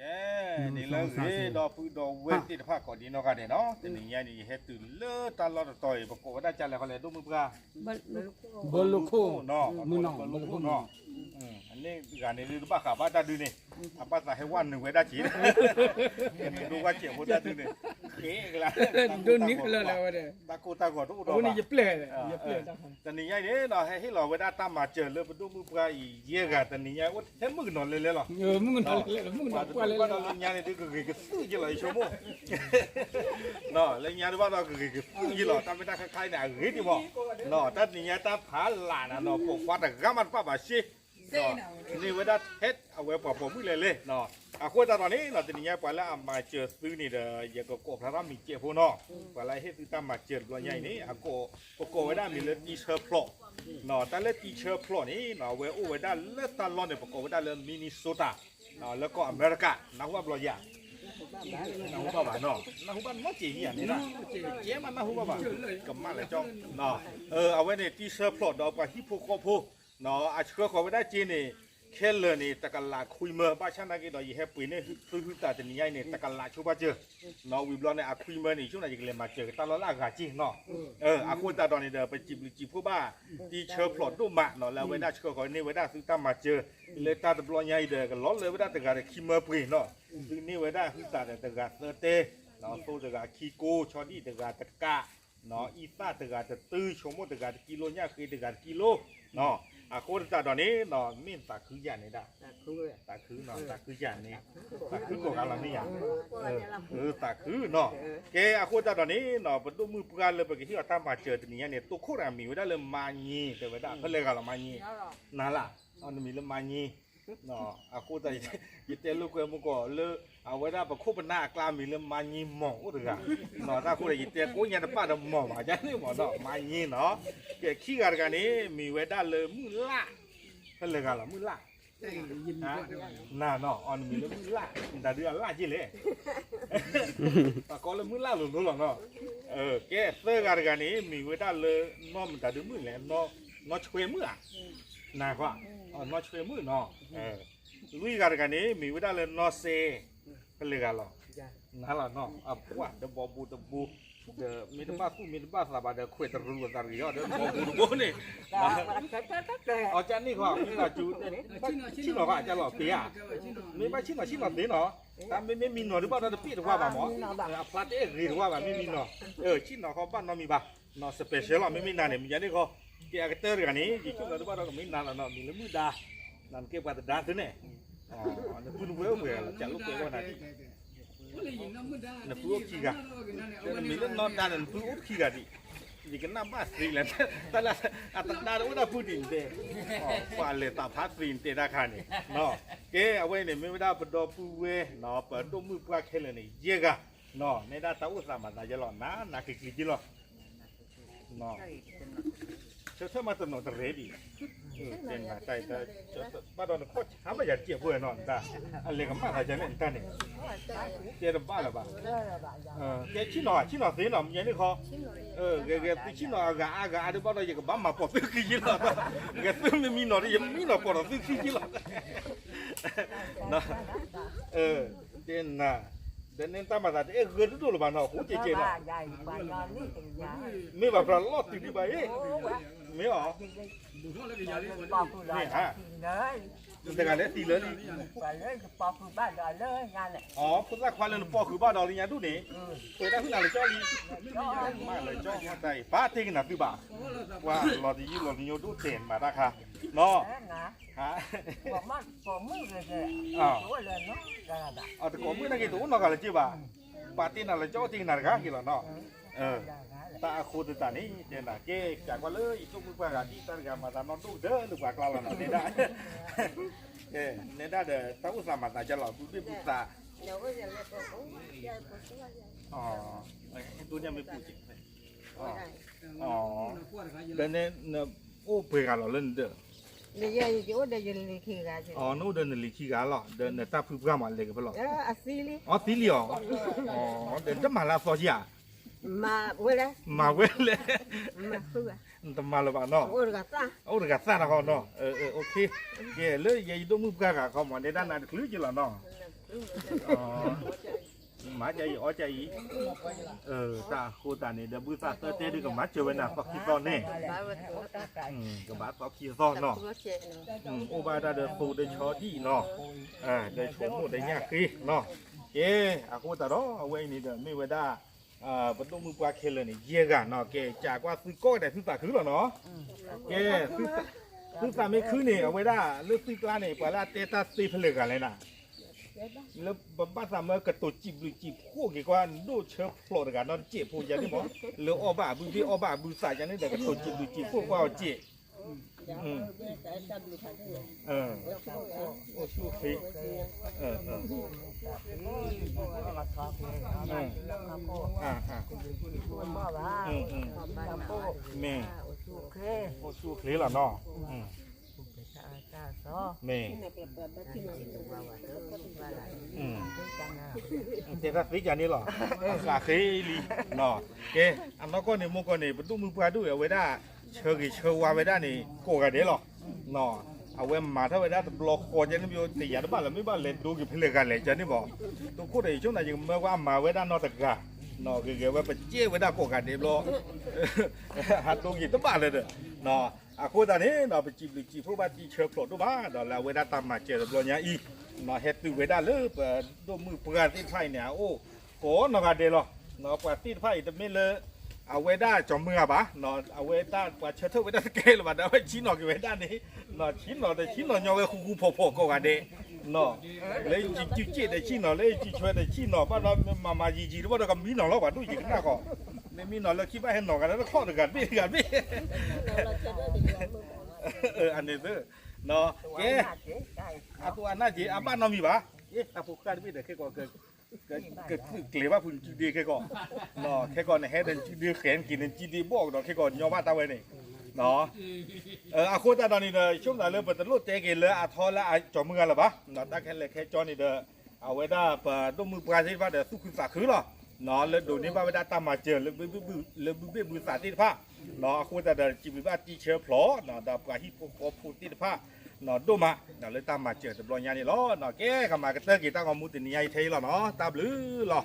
ကဲ, န့ၣ်လၢအဂ့ၤ ဒီပုၢ်ဒီဝဲၢ်သ့ၣ်တဖၣ်ကိးဒံနီၢ်ဂၤဒဲးနီၤ, တနံၤညါန့ၣ် ယဟဲတုၤလၢတၢ်လီၢ်တတီၤအံၤ ပကိးဝဲဒၣ်ကလဲၣ်ဃီလဲၣ် ဒိၣ်မုၢ်ပှၢ်, ဘီလိခိၣ်, ဘီလိခိၣ်နီၤ, အန့ၣ်ဂၤန့ၣ်ဒုးတဘၣ်ဃးဘၣ်တၢ်ဒုးန့ၣ်, အဘၣ်သးဟဲဝဲနုာ်ဝဲဒၣ်က့ၤ, ဒိၣ်ဝဲကဲးဖိတၢ်ဒုးန့ၣ်, ဃ့ကလါ, တၢ်ကိၢ်တၢ်ဂီၤတအိၣ်ဒီး, တနံၤညါအံၤန့ၣ်နီၤ ဟဲဟ့ၣ်လီၤဝဲဒၣ်တၢ်မၤစၢၤလၢပဒိၣ်မုၢ်ပှၢ်အံၤ ယဲၢ်ဂၤ တနံၤညါအိၣ်ထဲမုၣ်ကနီၤလဲၤလဲၤလီၤ, ပှၤတဒုးဘၣ်ဒီးလၢညါန့ၣ်ဒုးကဂ့ၤကသုၣ်ယ့ၢ်လီၤ ယဆိကမိၣ်, လၢညါဒုးဘၣ်ဒီးကဂ့ၤကသုၣ်ယ့ၢ်လီၤ တၢ်မ့ၢ်တၢ်ခါခါအံၤန့ၣ် အဂ့ၤဒံးမး, တၢ်တနံၤညါတၢ်ဖးလၢ်နၤနီၤ ပိာ်ခွါတဂၤမးတပာ်ဘၣ်ရှ့ န့ၢ်ဝဲဒၣ်ထဲအဝဲပှၤပိာ်မုၣ်လဲၤလဲၤ, အဃိသတးဒီးန့ၣ်နီၤ တနံၤညါပှၤလၢအမၤစၢၤသုန့ၣ်ဒီး ယကကိးဖျါထီၣ်မံၤကဲးဖိနီၤ, ပှၤလၢအဟ့ၣ်သုတၢ်မၤစၢၤတဘျီညါအံၤန့ၣ် အကိး, ပကိးဝဲဒၣ်မံၤလၢတံဆၢဖျိး, တၢ်လၢတံဆၢဖျိးန့ၣ်နီၤ အဝဲအိၣ်ဝဲဒၣ်လၢတၢ်လီၢ်န့ၣ် ပကိးဝဲဒၣ်လၢ Minnesota လၢကီၢ်အမဲရကၤ နၢ်ဟူဘၣ်ဘျီယၤ, နၢ်ဟူဘၣ်ဘၣ်နီၤ နၢ်ဟူဘၣ်နီတစဲးယၤန့ၣ်, ကဲမးနၢ်ဟူဘၣ်ဘၣ်, ကမၣ်လၢကၠီ, အဝဲန့ၣ် တံဆၢဖျိးဒီးပှၤဟံၣ်ဖိဃီဖိ, အဆှၢဃီၤဝဲဒၣ်က့န့ၣ်, ခဲလၢာ်န့ၣ် တကလးခွံမၢ, ဘၣ်ဆၣ်နာ်က့ဒီး ယဟဲပှ့ၤန့ၢ်သုဟုသးတနံၤညါအံၤန့ၣ် တကလးဆိပာ်စၢၤ, ဝံၤဘျီန့ၣ် အခွံမၢန့ၣ် ယဆိကမိၣ် ယကလဲၤမၤစၢၤကတၢ်လီၢ်လၢအဂၤက့နီၤ, အဃိသတးဒီးန့ၣ်ဒီး ပစံးဘျုးစံးဖှိၣ်ဘၣ် တံဆၢဖျိးဒိၣ်မးနီၤ လၢအဝဲဒၣ်ဆှၢဃီၤန့ၢ်ဝဲဒၣ်သုတၢ်မၤစၢၤ, လၢတၢ်တဘျီညါအံၤဒီး ကလီၤလၢဝဲဒၣ်တဂၤဒီးခံမၢပှ့ၤနီၤ, သုန့ၢ်ဝဲဒၣ်ဟုသးဒီးတဂၤသၢတဲ, သိတဂၤခံကိ, ဆီဒံၣ်တဂၤတကး အံသၣ်တဂၤတတု, ဆိမိၣ်တဂၤတကံလိ, ညၣ်ဃ့တဂၤတကံလိ, အဃိသတးဒီးန့ၣ် မ့ၢ်သးခုယၤန့ၣ်ဒၣ်, သးခု, သးခုယၤန့ၣ်, သးခုကိးဂၤလီၤမ့ၢ်ယၤ, သးခုနီၤ, ကဲအဃိသတးဒီးန့ၣ် ပဒိၣ်မုၢ်ပှၢ်လၢပကဟ့ၣ်အီၤတၢ်မၤစၢၤတနံၤညါန့ၣ် တိခိၣ်တဂၤမံၤဝဲဒၣ်လၢမါညံ တဲဝဲဒၣ် ဖဲလဲၣ်ဂၤလီၤ မါညံ, နၤလၢ်, နမံၤလၢမါညံ အဃိသတး ယတဲလိာ်ကွဲမုၢ်ကီးလၢ အဝဲဒၣ်ပခိၣ်ပနၢ်အကျါမံၤလၢမါညံမီၢ်အိၣ်တဂၤ, တၢ်ဃိဒီး ယတဲကိးညါတဘၣ်ဒီးမီၢ်ဘၣ် ယန့ၣ်မီၢ်နီၤ မါညံနီၤ, ကဲခံဂၤတဂၤန့ၣ် မံၤဝဲဒၣ်လၢမုၢ်လၢ်, ဖဲလဲၣ်ဂၤလီၤ မုၢ်လၢ်, နၤနီၤ အီၤနမံၤလၢမုၢ်လၢ် နတၢ်ဒုးအလၢ်က့လဲၣ် ပှၤကိးလၢမုၢ်လၢ်လိၤလိၤလီၤနီၤ, ကဲသၢဂၤတဂၤန့ၣ် မံၤဝဲဒၣ်လၢ နီၢ်မတၤဒုမုၣ်လဲၣ်, နီၢ်ဆွဲမုၣ်ဧါ, နၤခွါ, နီၢ်ဆွဲမုၣ်နီၤ, လွံၢ်ဂၤတဂၤန့ၣ် မံၤဝဲဒၣ်လၢနီၢ်စဲ, ဖဲလဲၣ်ဂၤလီၤ, နၤလီၤနီၤ, အပှၢ်ဒီးဘီဘူတဘိ, ဒီးမ့ၢ်တဘၣ်သူၣ်မ့ၢ်တဘၣ်သးဘၣ်ဒီးခွဲးတရူးအသးတဂ့ၤအီၤ ဒီးဘီဘူတဘိန့ၣ်, အီၤကန့ၣ်ခီ မ့ၢ်ဘၣ်ကၠူ, ဆ့ၣ်နီၤခီအကၢ်လီၤပ့ၤဧါ, မ့ၢ်ဘၣ်ဆ့ၣ်နီၤဆ့ၣ်နီၤသ့နီၤ, တၢ်မ့မ့ၢ်မံနီၤဒုးဘၣ်ဒီးတပ့ၢ်တဝၢ်ဘၣ်မး, အဖျါတအဲၣ်ဂ့ၤတဝၢ်ဘၣ် မ့ၢ်မံနီၤ, ဆ့ၣ်နီၤခီဘၣ်နီတမံၤဘၣ်, နီၤ special လီၤ မ့မ့ၢ်နၤန့ၣ် မ့ၢ်ယၤန့ၣ်ခီ, ကဲအကတၢၢ်တဂၤန့ၣ် ယဆိကမိၣ်ဒုးဘၣ်ဒီးကမ့ၢ်နၤလီၤနီၤ မံၤလၢမုၢ်ဒါ, နကဲပှၤသဒါသုန့ၣ်, နပုၢ်နဝဲၢ်အိၣ်ပှဲၤဂၤလီၤ ကးလိာ်ကွဲးဝဲနၤဒ်, နပုၢ်အိၣ်ခံဂၤ, နမံၤလၢနီၢ်ဒါဒီး နပုၢ်အိၣ်ခံဂၤဒံး, ယကနၣ်ဘၣ်သ့လဲၣ်, တၢ်လၢအသဒါတအိၣ်ဒၣ်ပုၢ်ဒံးတဲ, ပှၤလဲၤသးဖးသ့တဲတၢ်ခါန့ၣ်, ကဲအဝဲန့ၣ် မ့ၢ်ဝဲဒၣ်ပဒီပုၢ်ဝဲၢ် ပဒိၣ်မုၢ်ပှၢ်ခဲလၢာ်န့ၣ် ယဲၢ်ဂၤ, နဲဒၣ်တၢ်အိၣ်သးမၤသးယဲလီၤ နၤနၤက့ၤက့ၤက့ၤလီၤ ဆၢထၢၣ်မးတနီၤတရဲဒံး, တဲနၤတၢ်အံၤ, ဘၣ်ဒီးနခီၣ်ဆါဘၣ်ယၤတစဲးဖိနီၤ နတၢ်, အလဲၤကမၣ်သးယၤန့ၣ် နတၢ်န့ၣ်, တဲတဘၣ်လၢၤဘၣ်, ကဲဆ့ၣ်နီၤ ဆ့ၣ်နီၤသ့နီၤ မ့ၢ်ယၤန့ၣ်ခီ, ဂဲၤဂဲၤသုဆ့ၣ်နီၤအဂၤအါဂၤအါဒုးဘၣ်ဒီး ယကဘၣ်မၤပိာ်သုခံယ့လီၤ, ဂဲၤသုမ့ၢ်မံနီၤဒီး ယမံနီၤပိာ်ဒီးသုခံယ့လီၤ တဲနၤ, ဒီးန့ၣ်တၢ်မၤသးတအဲၣ်ဂၢၢ်တဒိၣ်လၢၤဘၣ်နီၤ အဃိကဲကဲနီၤ, မ့ၢ်ဘၣ်ပှၤလီၢ်တုၤဒံးဘၣ်အံၤ, မ့ၢ်အီၤ, မ့ၢ်ဧါ, တဂၤလၢသံလၢလံ, အဖိသၣ်ခွါလၢနပိာ်ဃုာ်ဘၣ်ဒီးလၢညါဒူၣ်န့ၣ်, ပှဲၤတၢ်ဟုၣ်နၤလၢကၠီလံ, မ့ၢ်လၢကၠီတၢ်အံၤ ပာ်တ့ၢ်ကနၤသုဘၣ်, ပှၤလီၤတယုၢ်လီၤတညိဒိၣ်တဲာ်မးတၢ်ခါ, နီၤ တကိးမုၣ်နာ်က့ တအိၣ်နီတဂၤလၢၤက့ဘၣ်, ပာ်တ့ၢ်နၤလၢကၠီအိၣ်တ့ၢ်ကနၤတဂၤက့ၤလီၤနီၤ, တၢ်အဃိသတးန့ၣ် တဲနၤကဲ ကးကွၢ်လၢယဒိၣ်မုၢ်ပှၢ်ဂၤဒ်တၢ်တဂၤမၤသးနီၢ်ဒိၣ်ကတၢၢ်လၢပှၤကျါလီၤနီၤ တဲဒၣ်, နဲဒၣ်ဒီးတၢ်အိၣ်သးမၤသးကလီၤ ဘုဘ့ၣ်ဘုသး, ဒိၣ်ညါမ့ၢ်ပူၤက့ၤ, ဒီးန့ၣ် အိၣ်ပှဲၤဂၤလီၤလၢနဒၢး, နအိၣ်ဒီးနလံၤခံဂၤလီၤ ဒီးနတၢ်ဖုပှၢ်မးလဲၤကဖဲလီၤ, အသံလံအီၤ, ဒီးတမၤလၢအသီကဧါ, မၤဝဲလဲၣ်, နတမၤလၢၤဘၣ်နီၤ, အိၣ်တဂၤသၣ်နီၤဃီနီၤ, ကဲလၢယဲယဒိၣ်မုၢ်ပှၢ်ဂၤခီမး နဲဒၣ်နၤတချုးက့ၤလီၤနီၤ, မၤကအံၤအီၣ်ကအံၤ, တၢ်အဃိသတးန့ၣ်ဒီး ဘုသးသၢတဲဒုးကမၤစၢၤဝဲနၤသီခံသီန့ၣ်, ကဘၣ်သီခံသီနီၤ, အိၣ်ဘၣ်တၢ်ဒီးသိဒီးဆီဒံၣ်နီၤ, ဒီးဆိကမိၣ်ဒီးညၣ်ဃ့နီၤ, ကဲ, အဃိသတးဒီး အဝဲအံၤန့ၣ်ဒီးမ့ၢ်ဝဲဒၣ် ပဒိၣ်မုၢ်ပှၢ်ခဲလၢာ်န့ၣ် ယဲၢ်ဂၤနီၤ, ကဲ ကးကွၢ်သုကိးဂၤဒဲးသုသးခုလီၤနီၤ, ကဲ, သုသးမ့ၢ်ခုန့ၣ် အဝဲဒၣ်လၢသုကျါန့ၣ် ပှၤလၢအတဲတၢ်သ့ဖဲလဲၣ်ဂၤလဲၣ်နၤ, လၢပဘၣ်သးမၢကတိၤစံးဘျုးစံးဖှိၣ်က့ၤကွၢ် ဒိၣ်ဆၢဖျိးတဂၤနီတစဲးဖိယၤန့ၣ်မး, လၢအီၣ်ဘၣ်အဘုဘ့ၣ်အီၣ်ဘၣ်အဘုသးယၤန့ၣ်ဒီး ကတိၤစံးဘျုးစံးဖှိၣ်ကွၢ်အီၤစဲး အိၣ်ဆူၣ်အိၣ်ချ့, မ့ၢ်, အိၣ်ဆူၣ်အိၣ်ချ့လီၤနီၤ, မ့ၢ်, တဲတၢ်သ့ကန့ၣ်လီၤ, အဃးဃ့လံ, ကဲ, အနီၢ်ကီၢ်န့ၣ် မိၢ်ကီၢ်န့ၣ် ပဒိၣ်မုၢ်ပှၢ်ဒိၣ်အဝဲဒၣ် ဆၢဂ့ၤဆၢဝါဝဲဒၣ်န့ၣ် ကိးဂၤဒဲးလီၤ, အဝဲမၤထီၣ်ဝဲဒၣ်တဘျီဃီကန့ၣ် တယာ်တဘၣ်လၢၤ မ့ၢ်ဘၣ်လဲၤဒိက့ၤဖဲလဲၣ်ဂၤလဲၣ်ကန့ၣ်မး, သုးခိၣ်ဒီးယဆိကမိၣ်သး ယကမၢကွၢ်အမၤဝဲဒၣ်နီတဂၤ, ဂ့ၤဂ့ၤဝဲပစဲးဝဲဒၣ်ကိးဂၤဒဲးဘျီ ဟးဒိက့ၤတဘၣ်လၢၤဒီး, အဃိသတးန့ၣ်ဒီး ပစံးဘျုးစံးဖှိၣ်ဘၣ်တံၢ်ဆၢဖျိးဒိၣ်မး ဒီးလၢအဝဲဒၣ်တၢ်မၤစၢၤတဘျီညါအံၤ, ဟဲတုၤဝဲဒၣ်လၢပဒိၣ်မုၢ်ပှၢ်သ့ၣ်တဖၣ်အံၤန့ၣ် အအိၣ်ကိးနီၢ်ဂၤဒဲးလီၤ, ပှၤသ့ၣ်တဖၣ်အံၤတမ့ၢ်လၢ အဝဲဒၣ်ကၠီၤမုၢ်ဂၤဘၣ်, အဝဲဒၣ်ပှၤဆၢထၢၣ်ဝဲဒၣ်တကဲလၢၤဘၣ် ဒီးအဝဲဆံးနီၤက့ၤဝဲဒၣ်န့ၣ်, ဆံးနီၤဒီးဆံးနီၤညီဝဲဃူဃူဖိးဖိးကိးဂၤဒဲး လၢယစုစ့ၣ်ဒီးဆံးနီၤ လၢယစုဆွဲဒီးဆံးနီၤ ဘၣ်ဒီးမၤမၤယံၤယံၤတဘၣ်ဒီးကမံနီၤလီၤ ပှၤဒိၣ်ယံၤကနၣ်ဃီ, မ့မ့ၢ်နီၤလၢခံဘၣ်ဟဲနီၤဂၤဒီးတခီၣ်တဂၤတဘ့ၣ်တဂၤတဘ့ၣ်, အန့ၣ်သ့, ကဲ, အတိၢ်အနၢ်က့ၤ အဘၣ်နီတမံၤဘၣ်, တၢ်ဖိဃၢ်တဘ့ၣ်ဒီးခဲကီး ကသုးကျဲၤဘၣ်ဖုနစုဒ့ခဲကီး, ခဲကီးနဟဲဒီးနစုဒ့ဃဲးနက့ၤ နစုဒ့ဘီၣ်ကဒီးခဲကီးညီဘၣ်တၢ်ဝဲန့ၣ်, အဃိသတးဒီးန့ၣ်ဒီး ဆိကမိၣ်သးလၢပတလိၣ်တဲက့ၤလၢအထီလၢအကၠီၤမုၢ်ဂၤလၢၤဘၣ်, တၢ်ခဲလၢာ်ခဲဆ့န့ၣ်ဒီး အဝဲဒၣ်ပဒိၣ်မုၢ်ပှၢ်သ့ၣ်တဖၣ်ဒီးသူၣ်ခုသးခုလီၤ, လၢဒိးန့ၢ်ဘၣ်ဝဲဒၣ်တၢ်မၤစၢၤလၢဘုဘ့ၣ်ဘုသးသ့ၣ်တဖၣ်, အဃိသတးဒီးစံးဘျုးဘၣ်တံၢ်ဆၢဖျိး ဒီးပှၤဟံၣ်ဖိဃီဖိသ့ၣ်တဖၣ် ဒိၣ်မး ဒီးလၢတၢ်မၤစၢၤတဘျီညါန့ၣ်လီၤ, ကဲကမၤကတၢၢ်က့ၤတၢ်ဂီၤမူတနံၤညါအံၤထဲအံၤလီၤနီၤ, တၢ်ဘျုးလီၤ.